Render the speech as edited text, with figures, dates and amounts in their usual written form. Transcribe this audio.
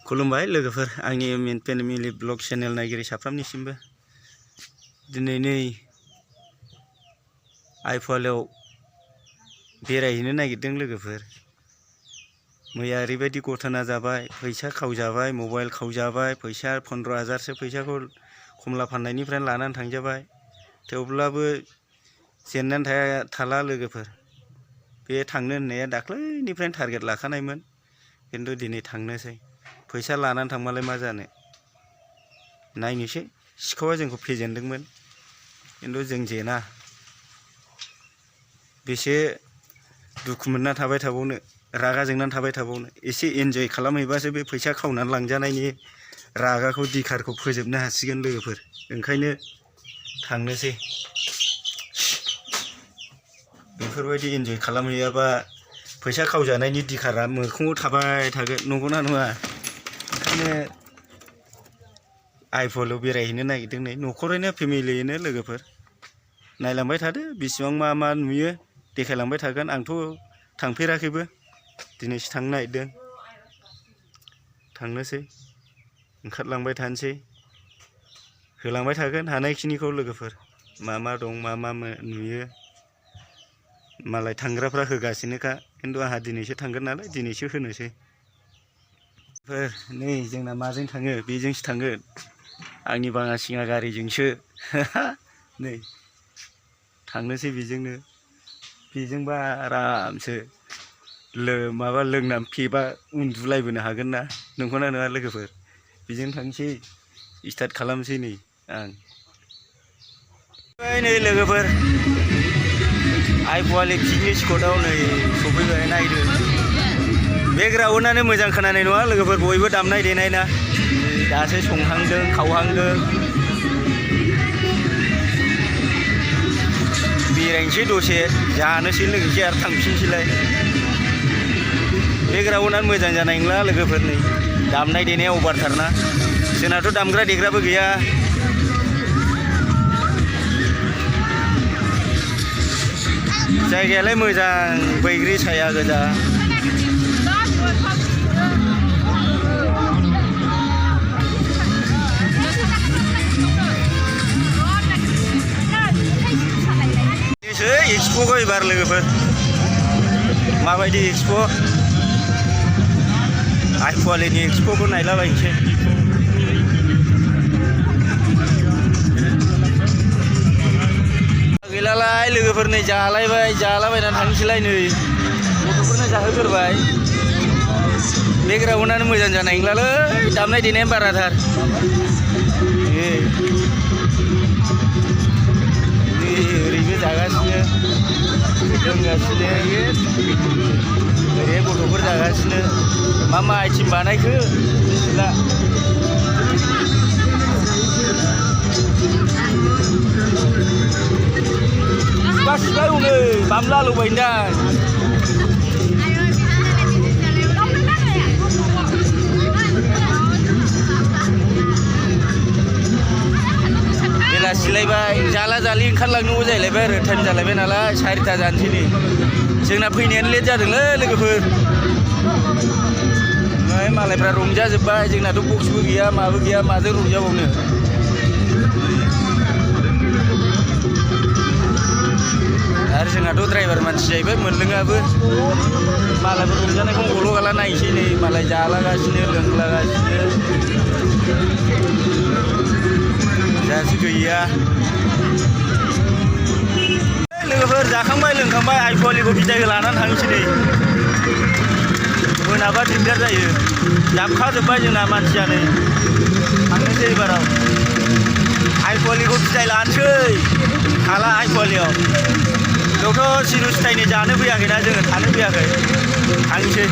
खुलुमबाय लोगोफोर आंनि मेन फेमिलि ब्लग चेनेल नायगिरि साफ्रोमनिसिमबो दिनै नै आइफवालियाव बेरायहैनो नागिरदों लोगोफोर। मैया ओरैबायदि घटना जाबाय, फैसा खावजाबाय, मबाइल खावजाबाय, फैसा 15,000सो फैसाखौ खमला फाननायनिफ्राय लानानै थांजाबाय। थेवब्लाबो जेननानै थाला लोगोफोर। बे थांनो होननाया दाख्लैनिफ्रायनो टारगेट लाखानायमोन, खिन्थु दिनै थांनोसै। फैसा लानानै थांबालाय मा जानो। नायनोसै, सिखावा जोंखौ फेजेनदोंमोन खिन्थु जों जेना। बेसे दुखु मोनना थाबाय थाबावनो, रागा जोंनानै थाबाय थाबावनो। एसे एन्जय खालामहैबासो बे फैसा खावनानै लांजानायनि रागाखौ दिखारखौ फोजोबनो हासिगोन लोगोफोर। ओंखायनो थांनोसै। बेफोरबायदि एन्जय खालामहैयाबा फैसा खावजानायनि दिखारा मोखाङाव थाबाय थागोन, नंगौना नङा? ओंखायनो आइफवालियाव बेरायहैनो नागिरदों नै न'खरैनो फेमिलियैनो लोगोफोर। नायलांबाय थादो बेसेबां मा नुयो, देखायलांबाय थागोन। आंथ' थांफेराखैबो, दिनैसो थांनो नागिरदों। थांनोसै, ओंखारलांबाय थानोसै, होलांबाय थागोन हानायखिनिखौ लोगोफोर। मा दं, मा नुयो। मालाय थांग्राफ्रा होगासिनोखा, खिन्थु आंहा दिनैसो थांगोन नालाय दिनैसो होनोसै। नै जोंना माजों थाङो, बेजोंसो थांगोन। आंनि बाङासिङा गारिजोंसो। नै थांनोसै बेजोंनो। बेजोंबा आरामसो माबा लोंनानै फेबा उन्दुलायबोनो हागोन ना, नंगौना नङा लोगोफोर? बेजों थांसै, स्टार्ट खालामसै नै आं। नै लोगोफोर आइफवालि पिकनिक स्पटआव नै सफैबाय। नायदो, बेकग्राउन्डआनो मोजां खोनानाय नङा लोगोफोर, बयबो दामनाय देनाय ना। दासो संहांदों खावहांदों। बेरायनोसै दसे, जानोसै लोंनोसै आरो थांफिनसैलाय। बेकग्राउन्डआनो मोजां जानाय नंला लोगोफोर, नै दामनाय देनाया अभारथारना। जोंनाथ' दामग्रा देग्राबो गैया। जायगायालाय मोजां, बैग्रि साया गोजा। एक्सप'खौ एबार लोगोफोर माबायदि एक्सप', आइफवालिनि एक्सप'खौ नायलाबायनोसै। गैलालाय लोगोफोर, नै जालायबाय, जालाबायनानै थांसैलाय। नै गथ'फोरनो जाहोगोरबाय। बेकग्राउन्डआनो मोजां जानाय नंलालै, दामनाय देनायानो बाराथार। ओरैबो जागासिनो, लोंगासिनो, ओरै गथ'फोर जागासिनो। मा आइटेम बानायखो मिथिला। गासिबो हनै बामला लुबायदां। बेलासिलायबाय, जाला जालि ओंखारलांनांगौ जाहैलायबाय आरो टाइम जालायबाय नालाय, 4टा जानोसै नै। जोंना फैनायानो लेट जादोंलै लोगोफोर। मालायफ्रा रंजाजोब्बाय, जोंनाथ' बक्सबो गैया, माबो गैया, माजों रंजाबावनो। आरो जोंहाथ' ड्राइभार मानसि जाहैबाय, मोनलोङाबो। मालायफोर रंजानायखौ गल' गाला नायनोसै नै, मालाय जालागासिनो लोंलागासिनो। जाहासो गैया लोगोफोर। जाखांबाय लोंखांबाय, आइफवालिखौ बिदाय लानानै थांसै नै। मोनाबा दिगदार जायो, जाबखाजोब्बाय जोंना मानसिया नै। थांनोसै एबाराव आइफवालिखौ बिदाय लानोसै। थाला आइफवालियाव। बेयावथ' सिरु सिथायनि जानो फैयाखैना जोङो, थानो फैयाखै। थांसै।